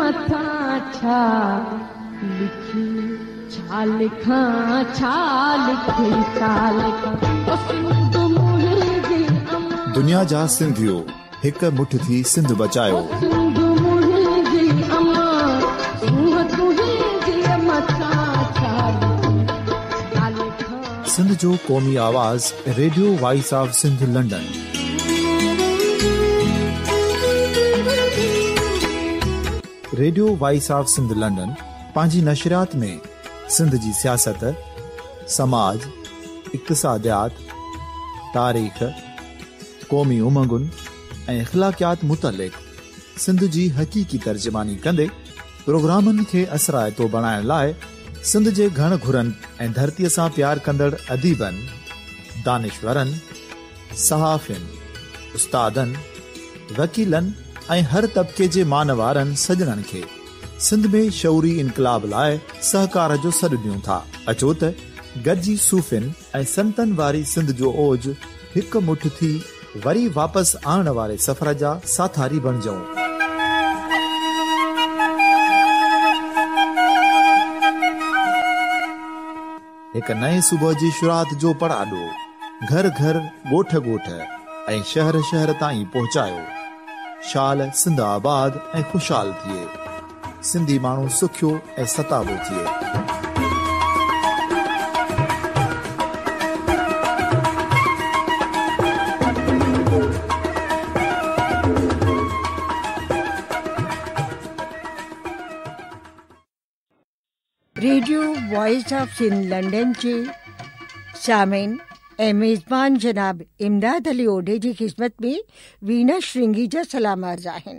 مٿان ڇا لکي، ڇا لکان، ڇا لکي، ڇا لکان، او سنڌ منهنجي امان. دنيا جا سنڌيو هڪ مٺ ٿي سنڌ بچايو. سنڌ منهنجي امان، سونهن تنهنجي مٿان ڇا لکي، ڇا لکان. سنڌ جو قومي آواز radio voice of Sindh London. Radio voice of Sindh London پنهنجي نشريات ۾ سنڌ جي سياست، سماج، اقتصاديات، تاريخ، قومي امنگن ۽ اخلاقيات متعلق سنڌ جي حقيقي ترجماني ڪندي پروگرامن کي اثرائتو بڻائڻ لاء سنڌ جي گهڻ گهرن ۽ ڌرتيء سان پيار ڪندڙ اديبن، دانشورن، صحافين، استادن، وڪيلن ۽ هر طبقي جي مانوارن سڄڻن کي سنڌ ۾ شعوري انقلاب لاء سهڪار جو سڏ ڏيون ٿا. اچو ته گڏجي صوفين ۽ سنتن واري سنڌ جو اوج هڪ مٺ ٿي وري واپس آڻڻ واري سفر جا ساٿاري بڻجون. هڪ نئين صبح جي شروعات جو پڙاڏو گهر گهر، ڳوٺ ڳوٺ ۽ شهر شهر تائين پهچايو. شال سنڌ آباد ۽ خوشحال ٿئي. سنڌي ماڻهو سکيو ۽ ستابو ٿئي. Radio voice of Sindh London جي سامعين ۽ ميزبان جناب امداد علي اوڍي جي خدمت ۾ وينا شرنگي جا سلام عرض آهن.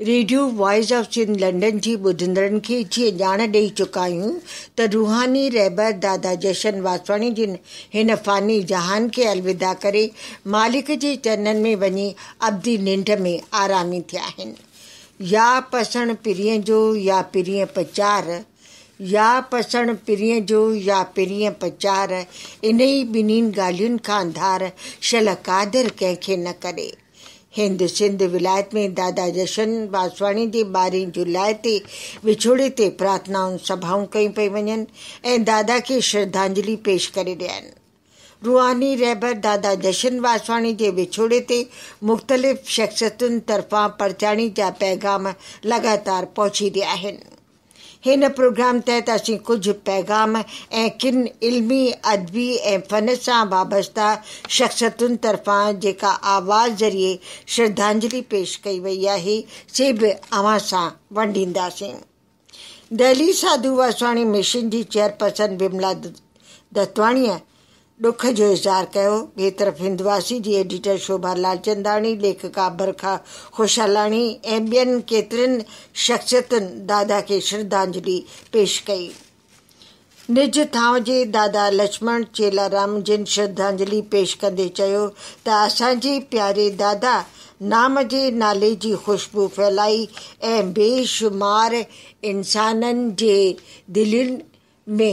Radio voice of Sindh London جي ٻڌندڙن کي جيئن ڄاڻ ڏئي چڪا آهيون ته روحاني رهبر دادا جشن واسواڻي جن هن فاني جهان کي الوداع ڪري مالڪ جي چرنن ۾ وڃي ابدي ننڊ ۾ آرامي ٿيا آهن. يا پسڻ پرينء جو يا پرينء پچار، يا پسڻ پرينء جو يا پرينء پچار، انهي ٻنهين ڳالهين کان ڌار شل قادر ڪنهن کي نه ڪري. هند سنڌ ولايت ۾ دادا جشن واسواڻي جي ٻارهين جولاء تي وڇوڙي تي پرارٿنائون سڀائون ڪيون پيون وڃن ۽ دادا کي شرڌانجلي پيش ڪري رهيا آهن. روحاني رهبر دادا جشن واسواڻي جي وڇوڙي تي مختلف شخصيتن طرفان پرچاڻي جا پيغام لڳاتار پهچي رهيا آهن. هن پروگرام تحت اسين ڪجهه پيغام ۽ ڪن علمي، ادبي ۽ فن سان وابسته شخصيتن طرفان جيڪا آواز ذريعي شرڌانجلي پيش ڪئي وئي آهي، سي به اوهان سان ونڊينداسين. دهلي ساڌو واسواڻي مشن جي چيئرپرسن وملا دتواڻيء ڏک جو اظهار ڪيو. ٻئي طرف هندواسي جي ايڊيٽر شوڀا لالچنداڻي، ليکڪا برکا خوشحالاڻي ۽ ٻين ڪيترين شخصيتن دادا کي شرڌانجلي پيش ڪئي. نج ٿانو جي دادا لڇمڻ چيلارام جن شرڌانجلي پيش ڪندي چيو ته اسان جي پياري دادا نام جي نالي جي خوشبو ڦهلائي ۽ بي شمار انسانن جي دلين ۾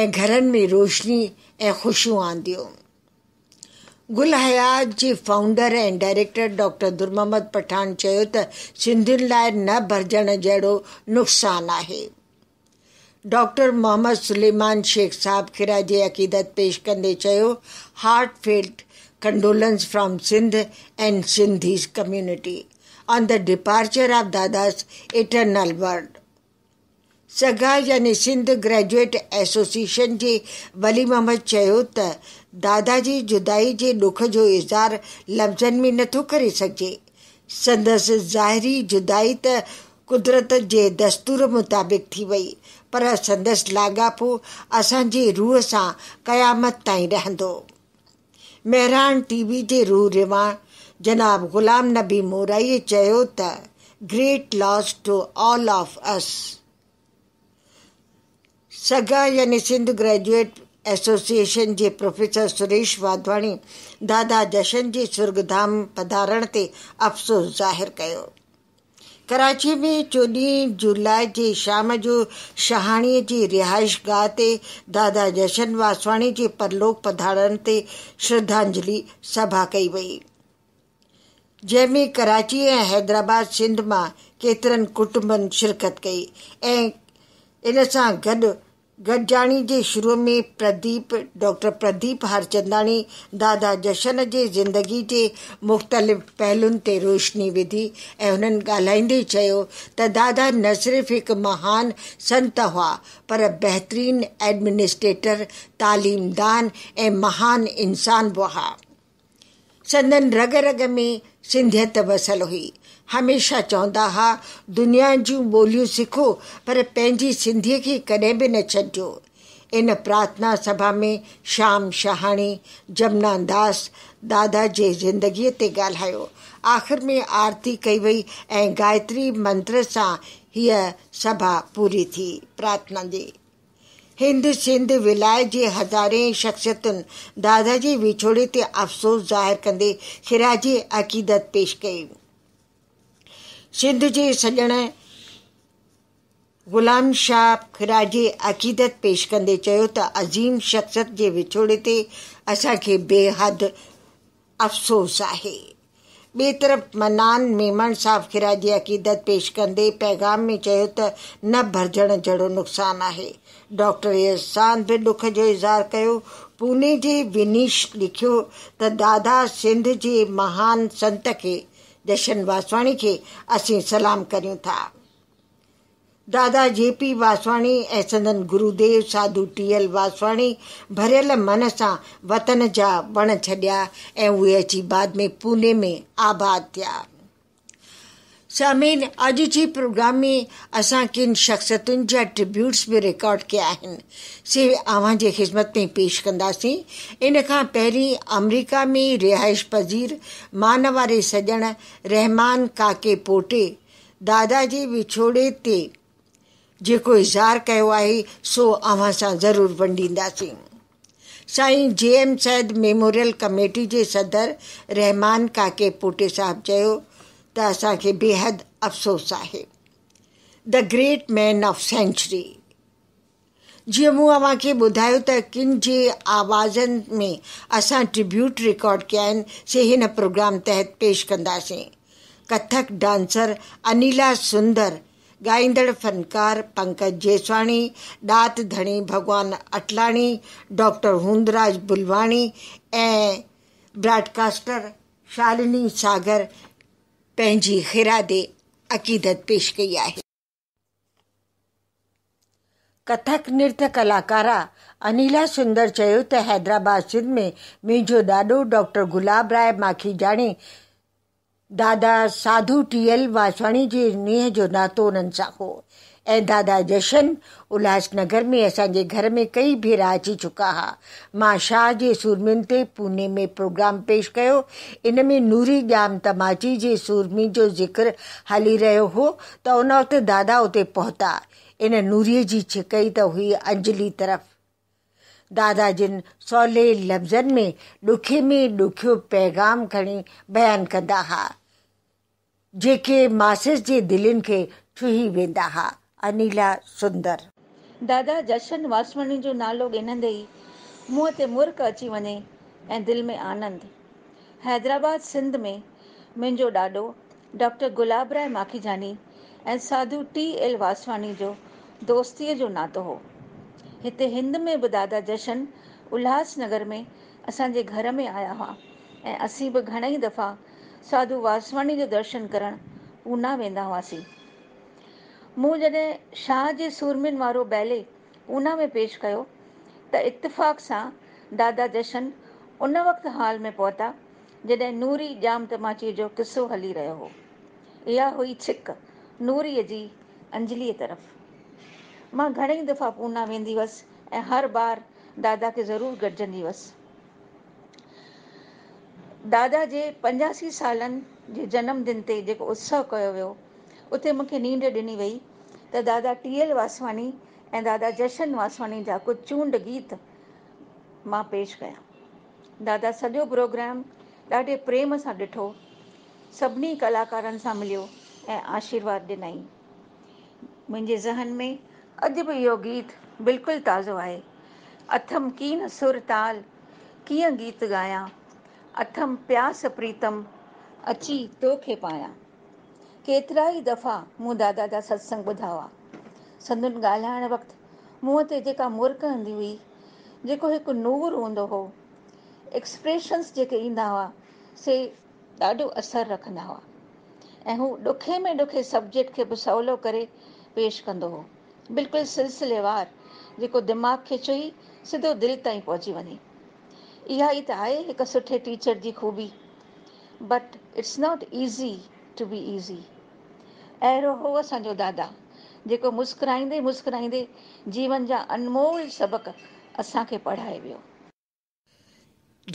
۽ گهرن ۾ روشني ۽ خوشيون آنديون. گل حيات جي founder ۽ director doctor Dur Muhammad Pathan چيو ته سنڌين لاء نه ڀرجڻ جهڙو نقصان آهي. ڊاڪٽر محمد سليمان شيخ صاحب خراج عقيدت پيش ڪندي چيو heartfelt condolence from Sindh and Sindhis community on the departure of Dada's eternal word. سگا يعني سنڌ گريجوئيٽ ايسوسيئيشن جي ولي محمد چيو ته دادا جي جدائي جي ڏک جو اظهار لفظن ۾ نٿو ڪري سگهجي. سندس ظاهري جدائي ته قدرت جي دستور مطابق ٿي وئي پر سندس لاڳاپو اسان جي روح سان قيامت تائين رهندو. مهراڻ ٽي وي جي روح روان جناب غلام نبي مورائيء چيو ته great loss to all of us. سگا يعني سنڌ گريجوئيٽ ايسوسيئيشن جي پروفيسر سريش واڌواڻي دادا جشن جي سرڳڌام پڌارڻ تي افسوس ظاهر ڪيو. ڪراچيء ۾ چوڏهين جولاء جي شام جو شاهاڻيء جي رهائش گاهه تي دادا جشن واسواڻي جي پرلوڪ پڌارڻ تي شرڌانجلي سڀا ڪئي وئي. جنهن ۾ ڪراچي ۽ حيدرآباد سنڌ مان ڪيترن ڪٽنبن شرڪت ڪئي ۽ ان سان گڏ گڏجاڻي جي شروع ۾ پرديپ ڊاڪٽر پرديپ هرچنداڻي دادا جشن جي زندگي جي مختلف پهلوئن تي روشني وڌي ۽ هنن ڳالهائيندي چيو ته دادا نه صرف هڪ مهان سنت هئا پر بهترين ايڊمنسٽريٽر، تعليمدان ۽ مهان انسان به هئا. سندن رڳ رڳ ۾ سنڌيت وسيل هئي. هميشه چوندا ها، دنيا جون ٻوليون سکو پر پنهنجي سنڌيء کي ڪڏهن به نه ڇڏجو. ان پرارٿنا سڀا ۾ شيام شهاڻي، جمنا داس دادا جي زندگيء تي ڳالهايو. آخر ۾ آرتي ڪئي وئي ۽ گايتري منتر سان هيء سڀا پوري ٿي. پرارٿنا جي. هند سنڌ ولايت جي هزارين شخصيتن دادا جي وڇوڙي تي افسوس ظاهر ڪندي خراج عقيدت پيش ڪئي. سنڌ جي سڄڻ غلام شاهه خراج عقيدت پيش ڪندي چيو ته عظيم شخصيت جي وڇوڙي تي اسان کي بيحد افسوس آهي. ٻئي طرف منان ميمڻ صاحب خراج عقيدت پيش ڪندي پيغام ۾ چيو ته نه ڀرجڻ جهڙو نقصان آهي. ڊاڪٽر احسان به ڏک جو اظهار ڪيو. پوني جي ونيش لکيو ته دادا سنڌ جي مهان سنت کي جشن واسواڻي کي اسين سلام ڪريون ٿا. دادا جي پي واسواڻي ۽ سندن گروديو ساڌو ٽي ايل واسواڻي ڀريل من سان وطن جا وڻ ڇڏيا ۽ اهي اچي بعد ۾ پوني ۾ آباد ٿيا. سامعين اڄ جي پروگرام ۾ اسان ڪن شخصيتن جا ٽربيوٽس به رڪارڊ ڪيا آهن سي اوهان جي خدمت ۾ پيش ڪنداسين. ان کان پهرين آمريڪا ۾ رهائش پذير مانواري سڄڻ رحمان ڪاڪي پوٽي دادا جي وڇوڙي تي جيڪو اظهار ڪيو آهي سو اوهان سان ضرور ونڊينداسين. سائين جي ايم سيد ميموريل ڪميٽي جي صدر رحمان ڪاڪي پوٽي صاحب چيو ته اسان کي بيحد افسوس آهي. The great man of century. جيئن مون اوهان کي ٻڌايو ته ڪن جي آوازن ۾ اسان ٽربيوٽ رڪارڊ ڪيا آهن سي هن پروگرام تحت پيش ڪنداسين. ڪٿڪ ڊانسر انيلا سندر، ڳائيندڙ فنڪار پنڪج جيسواڻي، ڏات ڌڻي ڀڳوان اٽلاڻي، ڊاڪٽر هوندراج بلواڻي ۽ براڊڪاسٽر شالني ساگر پنهنجي خراج عقيدت پيش ڪئي آهي. ڪٿڪ نرت ڪلاڪارا انيلا سندر چيو ته حيدرآباد سنڌ ۾ منهنجو ڏاڏو ڊاڪٽر گلاب راء ماکيجاڻي دادا ساڌو ٽي ايل واسواڻي جي نينهن جو ناتو انهن سان هو ۽ دادا جشن الهاس نگر ۾ اسان جي گهر ۾ ڪئي ڀيرا اچي چڪا ها. مان شاهه جي سورمين تي پوني ۾ پروگرام پيش ڪيو. ان ۾ نوري ڄام تماچي جي سورمي جو ذڪر هلي رهيو هو ته ان وقت دادا اتي پهتا. ان نوريء جي ڇڪ ئي ته هئي انجلي طرف. دادا جن سولي لفظن ۾ ڏکي ۾ ڏکيو پيغام کڻي بيان ڪندا ها. جيڪي ماسز جي دلين کي ڇهي ويندا ها. انيلا سندر. دادا جشن واسواڻي جو نالو ڳنهندي ئي منهن تي مرڪ اچي وڃي ۽ دل ۾ آنند. حيدرآباد سنڌ ۾ منهنجو ڏاڏو ڊاڪٽر گلاب راء ماکيجاني ۽ ساڌو ٽي ايل واسواڻي جو دوستيء جو ناتو هو. هتي هند ۾ به دادا جشن الهاس نگر ۾ اسان جي گهر ۾ آيا هئا ۽ اسين به گهڻئي دفعا ساڌو واسواڻي جو درشن ڪرڻ پونا ويندا هئاسين. مون جڏهن شاهه جي سورمين وارو بيلي پونا ۾ پيش ڪيو ته اتفاق سان دادا جشن ان وقت هال ۾ پهتا جڏهن نوري ڄام تماچيء جو قصو هلي رهيو هو. اها هئي ڇڪ نوريء جي انجليء طرف. مان گهڻئي دفعا پونا ويندي هئس ۽ هر بار دادا کي ضرور گڏجندي هئس. دادا جي 85 سالن جي جنم دن تي جيڪو اتسو ڪيو ويو، اتي مون کي نينڍ ڏني وئي ته دادا ٽي ايل واسواڻي ۽ دادا جشن واسواڻي جا ڪجهه چونڊ گيت مان پيش ڪيا. دادا سڄو پروگرام ڏاڍي پريم سان ڏٺو، سڀني ڪلاڪارن سان مليو ۽ آشيرواد ڏنائين. منهنجي ذهن ۾ اڄ به اهو گيت بلڪل تازو آهي. اٿم ڪين سر تال، ڪيئن گيت ڳايان، اٿم پياس پريتم، اچي توکي پايان. ڪيترا ئي دفعا مون دادا جا ستسنگ ٻڌا هئا. سندن ڳالهائڻ وقت منهن تي جيڪا مرڪ هوندي هئي، جيڪو هڪ نور هوندو هو، ايڪسپريشنس جيڪي ايندا هئا، سي ڏاڍو اثر رکندا هئا ۽ هو ڏکي ۾ ڏکي سبجيڪٽ کي به سولو ڪري پيش ڪندو هو. بلڪل سلسليوار، جيڪو دماغ کي ڇهي سڌو دل تائين پهچي وڃي. اها ئي ته آهي هڪ سٺي ٽيچر جي خوبي. But it's not easy to be easy. اهڙو هو اسان جو دادا، جيڪو مسڪرائيندي مسڪرائيندي جيون جا انمول سبق اسان کي پڙهائي ويو.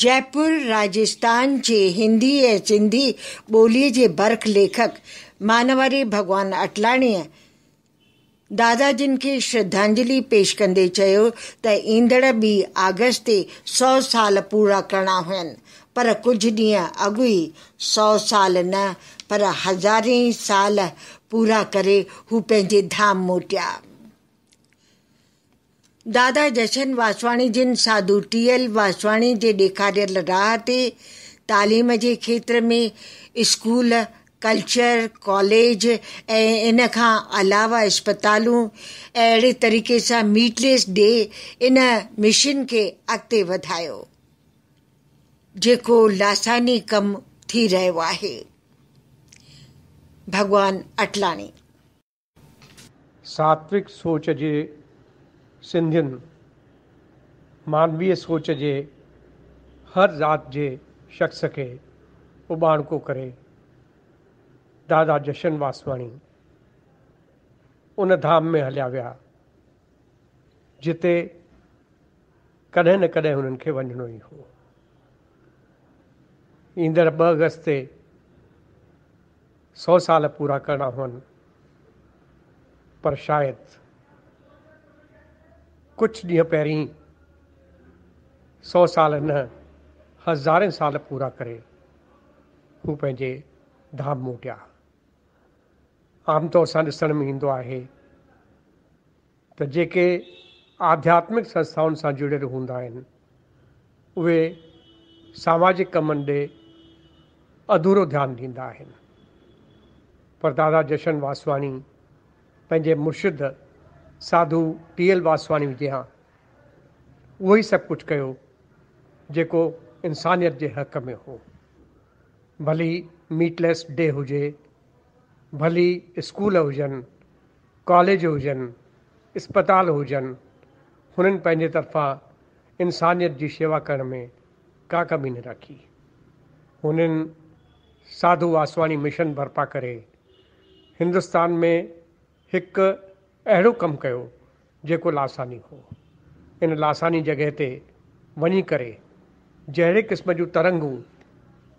جئپور، راجستان، جي هندي ۽ سنڌي ٻوليء جي برک ليکڪ مانواري ڀڳوان اٽلاڻيء دادا جن کي شرڌانجلي پيش ڪندي چيو ته ايندڙ ٻي آگسٽ تي سئو سال پورا ڪرڻا هين پر ڪجهه ڏينهن اڳ ئي سئو سال نه پر هزارين سال پورا ڪري هو پنهنجي ڌام موٽيا. دادا جشن واسواڻي جن ساڌو ٽي ايل واسواڻي جي ڏيکاريل راهه تي تعليم جي کيتر ۾ اسڪول، ڪلچر ڪاليج ۽ ان کان علاوه اسپتالون ۽ اهڙي طريقي سان ميٽليس ڊي ان مشن کي اڳتي وڌايو جيڪو لاثاني ڪم ٿي رهيو آهي. ڀڳوان اٽلاڻي. ساتوڪ سوچ جي سنڌين، مانويه سوچ جي هر ذات جي شخص کي اٻاڻڪو ڪري دادا جشن واسواڻي ان ڌام ۾ هليا ويا جتي ڪڏهن نه ڪڏهن هنن کي وڃڻو ئي هو. ايندڙ ٻه آگسٽ تي سئو سال پورا ڪرڻا هئن پر شايد ڪجهه ڏينهن پهرين سئو سال نه هزارين سال پورا ڪري هو پنهنجي ڌام موٽيا. عام طور سان ڏسڻ ۾ ايندو آهي ته جيڪي آڌياتمڪ سنسٿائن سان جڙيل هوندا آهن اهي ساماجڪ ڪمن ڏي اڌورو ڌيان ڏيندا آهن پر دادا جشن واسواڻي پنهنجي مرشد ساڌو ٽي ايل واسواڻي جيان اهو ئي سڀ ڪجهه ڪيو جيڪو انسانيت جي حق ۾ هو ڀلي ميٽليس ڊي هجي ڀلي اسڪول هجن ڪاليج هجن، اسپتال هجن، هنن پنهنجي طرفان انسانيت جي شيوا ڪرڻ ۾ ڪا ڪمي نه رکي. هنن ساڌو واسواڻي مشن برپا ڪري هندستان ۾ هڪ اهڙو ڪم ڪيو جيڪو لاثاني هو. ان لاثاني جڳهه تي وڃي ڪري جهڙي قسم جون ترنگون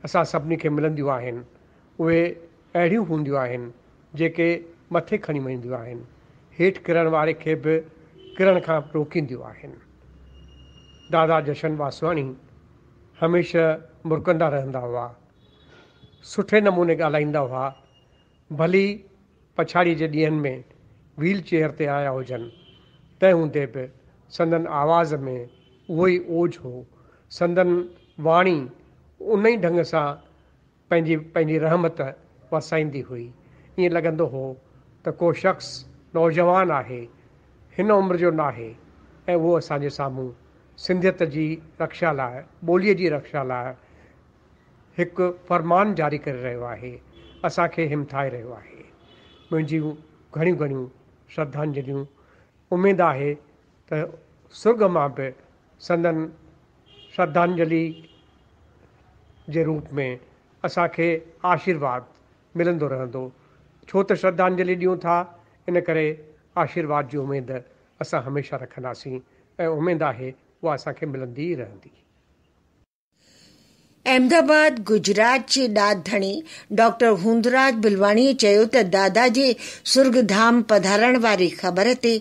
اسان سڀني کي ملنديون آهن، اهي اهڙيون هونديون آهن جيڪي مٿي کڻي وينديون آهن، هيٺ ڪرڻ واري کي به ڪرڻ کان روڪينديون آهن. دادا جشن واسواڻي هميشه مرڪندا رهندا هئا. سٺي نموني ڳالهائيندا هئا. ڀلي پڇاڙيء جي ڏينهن ۾ ويل چيئر تي آيا هجن، تنهن هوندي به سندن آواز ۾ اهو ئي اوج هو. سندن واڻي ان ئي ڍنگ سان پنهنجي پنهنجي رحمت وسائيندي هئي. ائين لڳندو هو ته ڪو شخص نوجوان آهي، هن عمر جو ناهي ۽ اهو اسان جي سامهون سنڌيت جي رڪشا لاء، ٻوليء جي رڪشا لاء هڪ فرمان جاري ڪري رهيو آهي، اسان کي همٿائي رهيو آهي. منهنجيون گهڻيون گهڻيون شرڌانجليون. اميد آهي ته سرڳ مان به سندن شرڌانجلي جي روپ ۾ اسان کي آشيرواد ملندو رهندو. ڇو ته شرڌانجلي ڏيون ٿا ان ڪري آشيرواد جي اميد اسان هميشه رکنداسين ۽ اميد آهي اها اسان کي ملندي ئي رهندي. احمد آباد، گجرات جي ڏات ڌڻي ڊاڪٽر هوندراج بلواڻيء چيو ته دادا جي سرڳ ڌام پڌارڻ واري خبر تي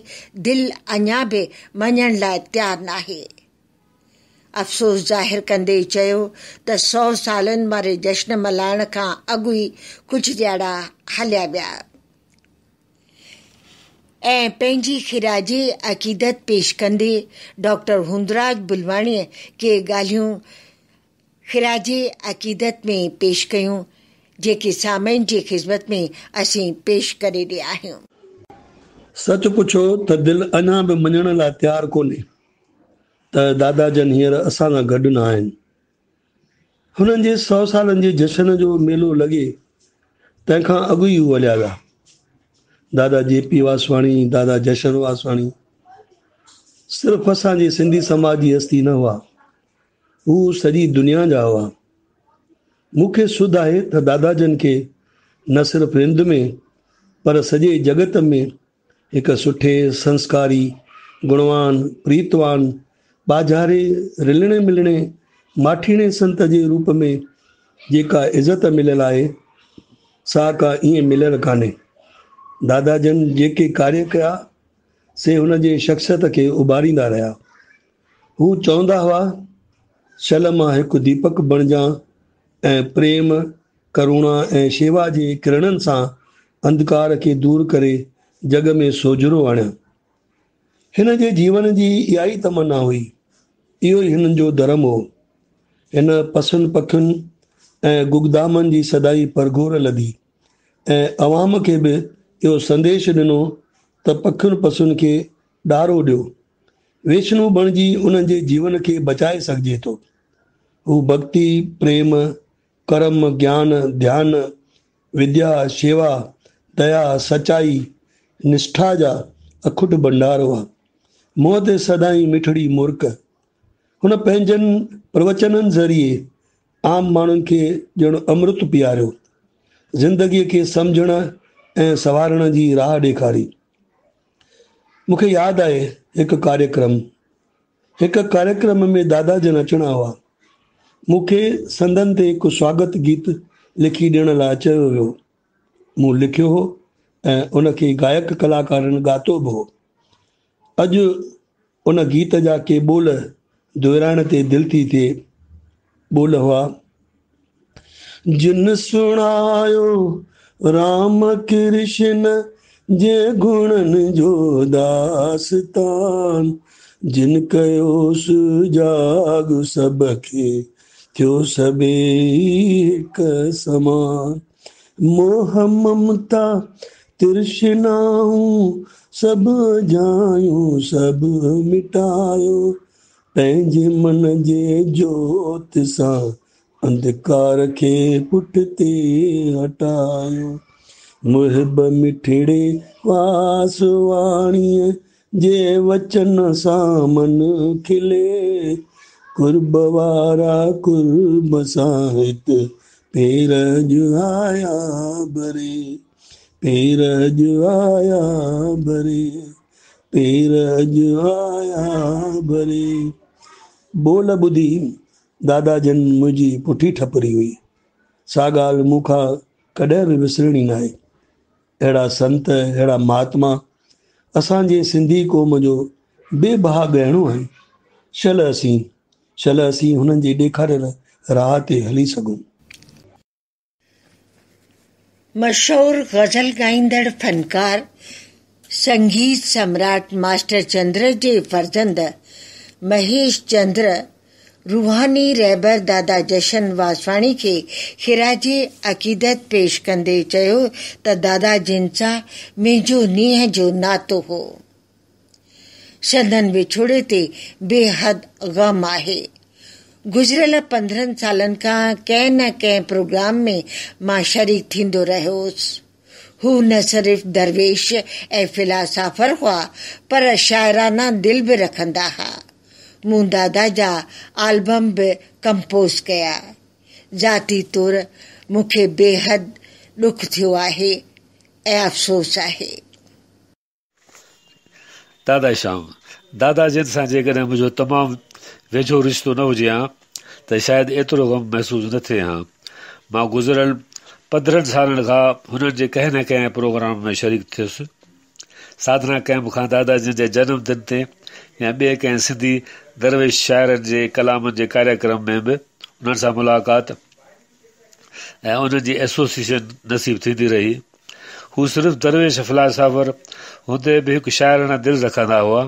دل اڃا به مڃڻ لاء تيار ناهي. افسوس ظاهر ڪندي چيو ته سئو سالن واري جشن ملهائڻ کان اڳ ئي ڪجهه ڏيهاڙا هليا ويا ۽ پنهنجي خراج عقيدت پيش ڪندي ڊاڪٽر هوندراج بلواڻيء ڪي ڳالهيون خراج عقيدت ۾ پيش ڪيون. جيڪي سامعين جي خدمت ۾ اسين پيش ڪري رهيا آهيون. سچ پڇو ته دل اڃا به مڃڻ لاء تيار ڪونهي ته دادا جن هينئر اسان سان گڏ نه آهن. هنن جي سئو سالن جي جشن جو ميلو لڳي تنهن کان اڳ ئي هو هليا ويا. دادا جي پي واسواڻي، دادا جشن واسواڻي صرف اسان جي سنڌي سماج جي هستي نه هئا، هو سڄي دنيا جا هئا. مون کي سڌ آهي ته دادا جن کي نه صرف هند ۾ پر سڄي جڳت ۾ هڪ سٺي، سنسڪاري، گڻوان، پريتوان، ٻاجهاري، رلڻي ملڻي، ماٺيڻي سنت جي روپ ۾ جيڪا عزت مليل آهي، سا ڪا ائين مليل ڪانهي. دادا جن جيڪي ڪاريه ڪيا، سي هن جي شخصيت کي اڀاريندا رهيا. هو چوندا هئا، شل مان هڪ ديپڪ بڻجان ۽ پريم، ڪروڻا ۽ شيوا جي ڪرڻن سان انڌڪار کي دور ڪري جڳ ۾ سوجهرو آڻيان. هن جي جيون جي اها ئي تمنا هئي. اهو ئي هنن جو ڌرم هو. هن پسن پکين ۽ گگدامن جي سدائين پرگهور لڌي ۽ عوام کي به اهو سنديش ڏنو ته پکين پسن کي ڏارو ڏيو. ويشنو بڻجي انهن جي جيون کي بچائي سگهجي ٿو. هو ڀڳتي، پريم، ڪرم، گيان، ڌيان، وديا، شيوا، ديا، سچائي، نشٺا جا اکٽ ڀنڊار هئا. منهن تي سدائين مٺڙي مرڪ. هن پنهنجن پروچنن ذريعي عام ماڻهن کي ڄڻ امرت پياريو. زندگيء کي سمجهڻ ۽ سنوارڻ جي راهه ڏيکاري. مون کي ياد آهي هڪ ڪاريڪرم هڪ ڪاريڪرم ۾ دادا جن اچڻا هئا. مون کي سندن تي هڪ سواگت گيت لکي ڏيڻ لاء چيو ويو. مون لکيو هو ۽ ان کي گائڪ ڪلاڪارن ڳاتو به هو. اڄ ان گيت جا ڪي ٻول دهرائڻ تي دل ٿي ٿئي. ٻول هئا. جن سڻايو رام ڪرشن جي گڻن جو داستان، جن ڪيو سجاڳ سڀ کي، ٿيو سڀيئي هڪ سمان. موهه ممتا ترشنائون سڀ اجايون سڀ مٽايو، پنهنجي من جي جوت سان انڌڪار کي پٺتي هٽايو. محب مٺڙي واسواڻيء جي وچن سان من کلي، قرب وارا قرب سان هت پير اڄ آيا ڀري، پير اڄ آيا ڀري. پير اڄ آيا ڀري. ٻول ٻڌي دادا جن منهنجي پٺي ٺپري هئي. سا ڳالهه مون کان ڪڏهن به وسرڻي ناهي. اهڙا سنت، اهڙا مهاتما اسان جي سنڌي قوم جو بي بها ڳهڻو آهن. شل اسين، شل اسين هنن جي ڏيکاريل راهه تي هلي سگهون. مشهور غزل ڳائيندڙ فنڪار، سنگيت سمراٽ ماسٽر چندر جي فرزند مهيش چندر روحاني رهبر دادا جشن واسواڻي کي خراج عقيدت پيش ڪندي چيو ته دادا جن سان منهنجو نينهن جو ناتو هو. سندن وڇوڙي تي بي حد غم آهي. گذريل 15 سالن کان ڪنهن نه ڪنهن پروگرام ۾ مان شريڪ ٿيندو رهيو هوس. هو نه صرف درويش ۽ فلاسافر هئا پر شاعرانه دل به رکندا ها. مون دادا جا آلبم به ڪمپوز ڪيا. ذاتي طور مون کي بي حد ڏک ٿيو آهي ۽ افسوس آهي. دادا شام، دادا جن سان جيڪڏهن منهنجو تمام ويجهو رشتو نه هجي ها ته شايد ايترو غم محسوس نه ٿئي ها. مان گذريل 15 سالن کان هنن جي ڪنهن نه ڪنهن پروگرام ۾ شريڪ ٿيس. ساڌنا ڪئمپ کان دادا جن جي جنم دن تي يا ٻئي ڪنهن سنڌي درويش شاعرن جي ڪلامن جي ڪاريڪرم ۾ به انهن سان ملاقات ۽ انهن جي ايسوسيئيشن نصيب ٿيندي رهي. هو صرف درويش فلاسافر هوندي به هڪ شاعراڻه دل رکندا هئا.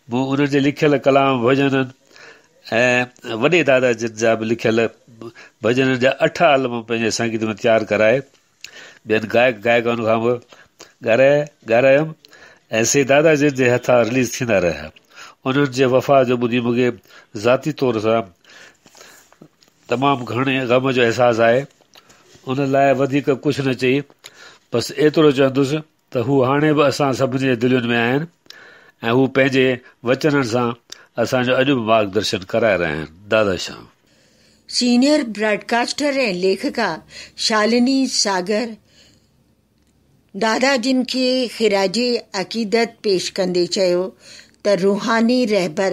مون انهن جي لکيل ڪلام، ڀڄنن ۽ وڏي دادا جن جا به لکيل ڀڄنن جا اٺ آلبم پنهنجي سنگيت ۾ تيار ڪرائي ٻين گائڪ گائڪائن کان به ڳارائي ڳارايم ۽ سي دادا جن جي هٿان رليز ٿيندا رهيا. انهن جي وفات جو ٻڌي مون کي ذاتي طور سان تمام گهڻي غم جو احساس آهي. ان لاء وڌيڪ ڪجهه نه چئي بس ايترو چوندس ته هو هاڻي به اسان سڀني جي دلين ۾ آهن ۽ هو پنهنجي وچنن سان اسان جو اڄ به مارگ درشن ڪرائي رهيا آهن. دادا شام. سينيئر براڊڪاسٽر ۽ ليکڪا شالني ساگر دادا جن کي خراج عقيدت پيش ڪندي چيو ته روحاني رهبر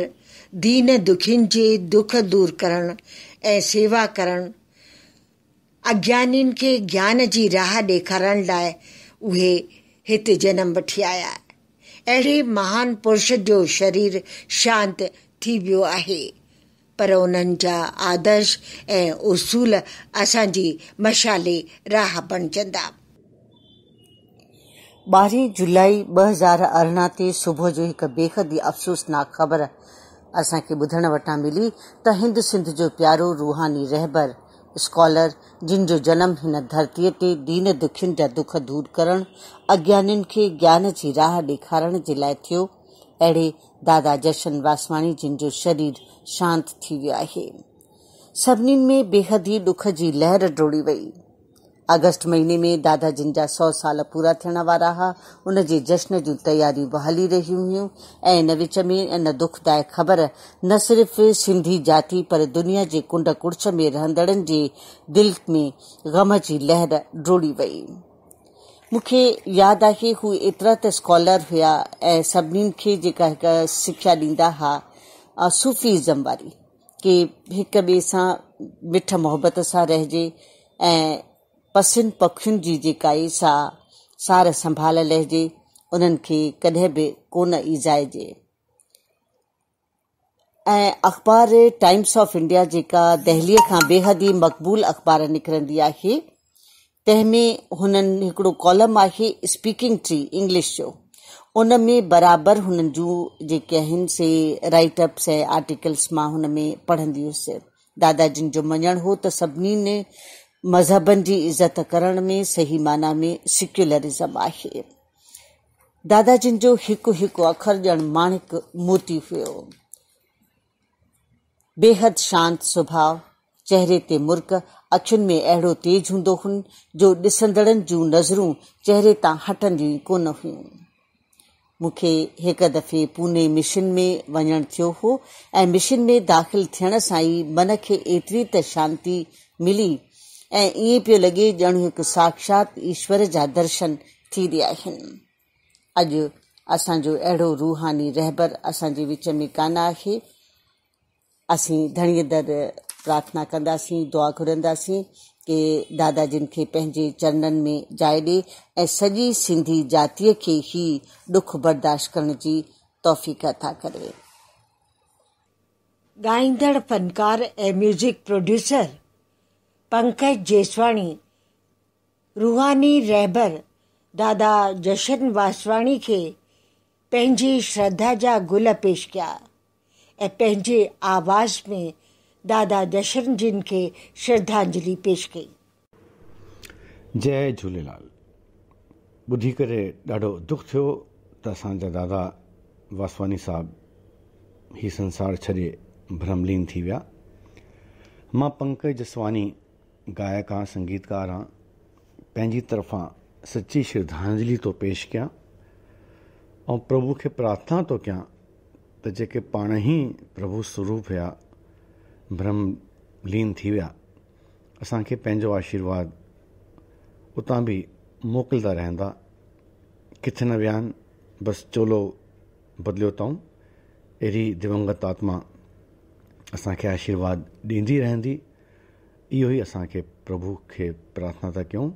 دين دکين جي دک دور ڪرڻ ۽ سيوا ڪرڻ اگيانين کي گيان جي راهه ڏيکارڻ لاء اهي هت جنم وٺي آيا. اهڙي مهان پرش جو شرير شانت ٿي ويو آهي، پر انهن جا آدرش ۽ اصول اسان جي مشعل راهه بڻجندا. ٻارهين جولائي 2018 تي صبح جو هڪ بيحد ئي افسوسناڪ خبر اسان کي ٻڌڻ وٽان ملي ته هند سنڌ جو پيارو روحاني رهبر، اسڪالر، جن جو جنم هن ڌرتيء تي دين دکين جا دک دور ڪرڻ، اگيانين کي گيان جي راهه ڏيکارڻ جي لاء ٿيو، اهڙي دادا جشن واسواڻي جن جو شرير شانت ٿي ويو آهي. سڀنين ۾ بيحد ئي ڏک جي لهر ڊوڙي وئي. آگسٽ مهيني ۾ دادا جن جا سئو سال پورا ٿيڻ وارا ها، ان جي جشن جون تياريون به هلي رهيون هيون ۽ ان وچ ۾ ان دکدائڪ خبر نه صرف سنڌي جاتي پر دنيا جي ڪنڊ ڪڙڇ ۾ رهندڙن جي دل ۾ غم جي لهر ڊوڙي وئي. مون کي ياد آهي هو ايترا ته اسڪالر هيا ۽ سڀنين کي جيڪا هڪ سکيا ڏيندا ها صوفي ازم واري ڪي هڪ ٻئي سان مٺ محبت سان رهجي ۽ پسين پکين جي جيڪا آهي سا سار سنڀال لهجي، انهن کي ڪڏهن به ڪونه ايذائجي. ۽ اخبار ٽائيمس آف انڊيا جيڪا دهليء کان بيحد ئي مقبول اخبار نڪرندي آهي، تنهن ۾ هنن هڪڙو ڪالم آهي اسپيڪنگ ٽري انگلش جو، ان ۾ برابر هنن جون جيڪي آهن سي رائيٽ اپس ۽ آرٽيڪلس مان هن ۾ پڙهندي هيس. دادا جن جو مڃڻ هو ته سڀني مذهبن جي عزت ڪرڻ ۾ صحيح معنيٰ ۾ سيڪيولرزم آهي. دادا جن جو هڪ هڪ اکر ڄڻ ماڻڪ موتي هيو. بيحد شانت سڀاء، چهري تي مرڪ، اکين ۾ اهڙو تيج هوندو هن جو ڏسندڙن جون نظرون چهري تان هٽنديون ئي ڪونه هيون. مون کي هڪ دفعي پوني مشن ۾ وڃڻ ٿيو هو ۽ مشن ۾ داخل ٿيڻ سان ئي من کي ايتري ته شانتي ملي ۽ ائين پيو لڳي ڄڻ هڪ ساڪشات ايشور جا درشن ٿي رهيا آهن. اڄ اسان جو اهڙو روحاني رهبر اسان جي وچ ۾ ڪانه آهي. اسين ڌڻيء در پرارٿنا ڪنداسين، دعا گهرنداسين ڪي دادا جن کي پنهنجي چرنن ۾ جاء ڏي ۽ سڄي سنڌي جاتيء کي هي ڏک برداشت ڪرڻ جي توفيق عطا ڪري. ڳائيندڙ فنڪار ۽ ميوزڪ پروڊيوسر پنڪج جيسواڻي روحاني رهبر دادا جشن واسواڻي کي پنهنجي شرڌا جا گل پيش ڪيا. ۽ پنهنجي آواز ۾ دادا جشن جن کي شرڌانجلي پيش ڪئي. جئي جهوليلال. ٻڌي ڪري ڏاڍو دک ٿيو ته اسان جا دادا واسواني صاحب هي سنسار ڇڏي برهم لين ٿي ويا. مان پنڪج جسواني گائڪ آن سنگيتڪار آن پنهنجي طرفان سچي شرڌانجلي ٿو پيش ڪيان ۽ پرڀو کي پرارٿنا ٿو ڪيان ته جيڪي پاڻ ئي پرڀو سروپ هيا برهم لين ٿي ويا اسان کي پنهنجو آشيرواد اتان به موڪلدا رهندا ڪٿي نه ويا آهن بس چولو بدليو اٿئون اهڙي دونگت آتما اسان کي آشيرواد ڏيندي رهندي اهو ئي اسان کي پرڀو کي پرارٿنا ٿا ڪيون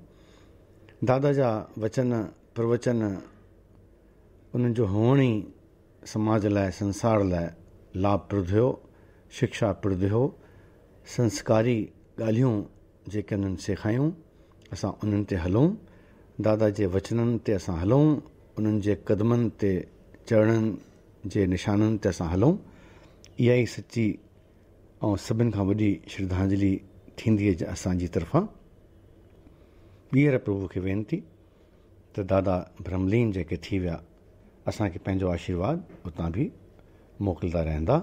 دادا جا وچن پروچن انهن جو هئڻ ئي سماج لاء سنسار لاء لاڀپرد هيو، شڪشا پرد هيو، سنسڪاري ڳالهيون جيڪي انهن سيکايون اسان انهن تي هلون، دادا جي وچنن تي اسان هلون، انهن جي قدمن تي چرڻن جي نشانن تي اسان هلون، اها ئي سچي ۽ سڀن کان وڏي شرڌانجلي ٿيندي اسان جي طرفان. ٻيهر پرڀو کي وينتي ته دادا برهملين جيڪي ٿي ويا اسان کي پنهنجو آشيرواد اتان به موڪلدا رهندا.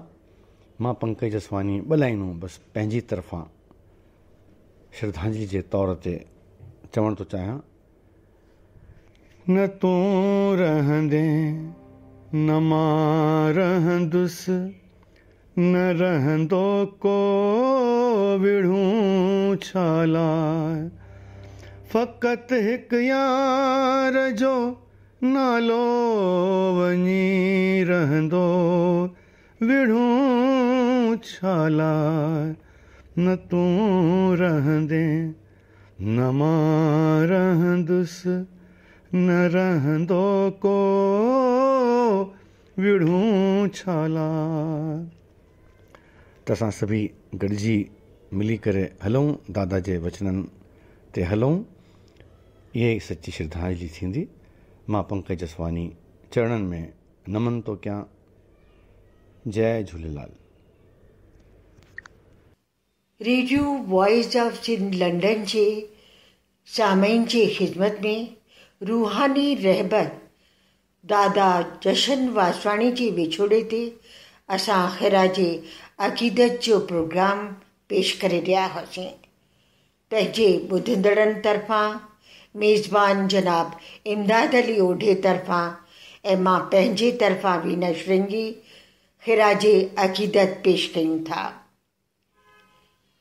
مان پنڪج جسواڻي ٻه لائنون بس پنهنجي طرفان شرڌانجلي جي طور تي چوڻ ٿو چاهيان. نه تون رهندين نه مان رهندس، نه رهندو ڪو وڙهون ڇا لاءِ، فقط هڪ يار جو نالو وڃي رهندو، وڙهون ڇا لاءِ، نه تون رهندين نه مان رهندس، نه رهندو ڪو وڙهون ڇا لاءِ. ته اسان سڀئي گڏجي ملي ڪري هلون، دادا جي وچنن تي هلون، اها ئي سچي شرڌانجلي ٿيندي. مان پنڪج جسواڻي چرڻن ۾ نمن ٿو ڪيان. جئي Jhulelal. Radio voice of Sindh London جي سامعين جي خدمت ۾ روحاني رهبر دادا جشن واسواڻي جي وڇوڙي تي اسان خراج عقيدت جو پروگرام پيش ڪري رهيا هئاسين. پنهنجي ٻڌندڙن طرفان ميزبان جناب امداد علي اوڍي طرفان ۽ مان پنهنجي طرفان وينا شرنگي خراج عقيدت پيش ڪيون ٿا.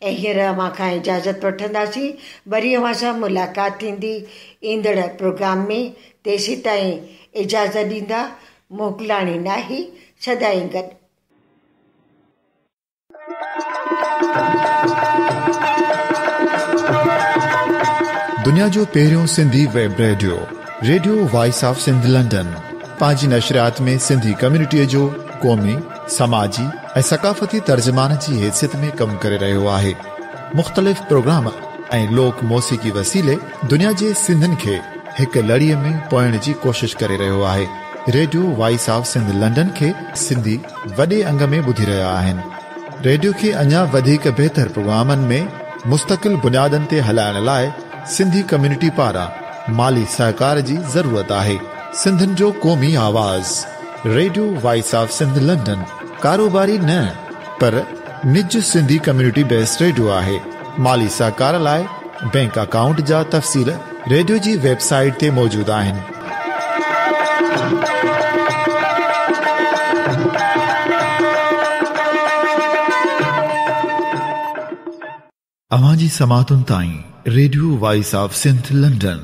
۽ هينئر اوهان کان اجازت وٺنداسين، وري اوهان سان ملاقات ٿيندي ايندڙ پروگرام ۾، تيسيتائين اجازت ڏيندا، موڪلاڻي ناهي، سدائين گڏ. دنيا جو پهريون Sindhi web radio, radio voice of Sindh London, پنهنجي نشريات ۾ سنڌي ڪميونٽيء جو قومي، سماجي ۽ ثقافتي ترجمان جي حيثيت ۾ ڪم ڪري رهيو آهي. مختلف پروگرام ۽ لوڪ موسيقي وسيلي دنيا جي سنڌين کي هڪ لڙيء ۾ پوئڻ جي ڪوشش ڪري رهيو آهي. Radio voice of Sindh London کي سنڌي وڏي انگ ۾ ٻڌي رهيا آهن. ريڊيو کي اڃا وڌيڪ بهتر پروگرامن ۾ مستقل بنيادن تي هلائڻ لاء سنڌي ڪميونٽي پاران مالي سهڪار جي ضرورت آهي. سنڌين جو قومي آواز، radio voice of Sindh London ڪاروباري نه پر نج سنڌي ڪميونٽي بيسڊ ريڊيو آهي. مالي سهڪار لاء بينڪ اڪائونٽ جا تفصيل ريڊيو جي ويب سائيٽ تي موجود آهن. اوهان جي سماعتن تائين radio voice of Sindh London.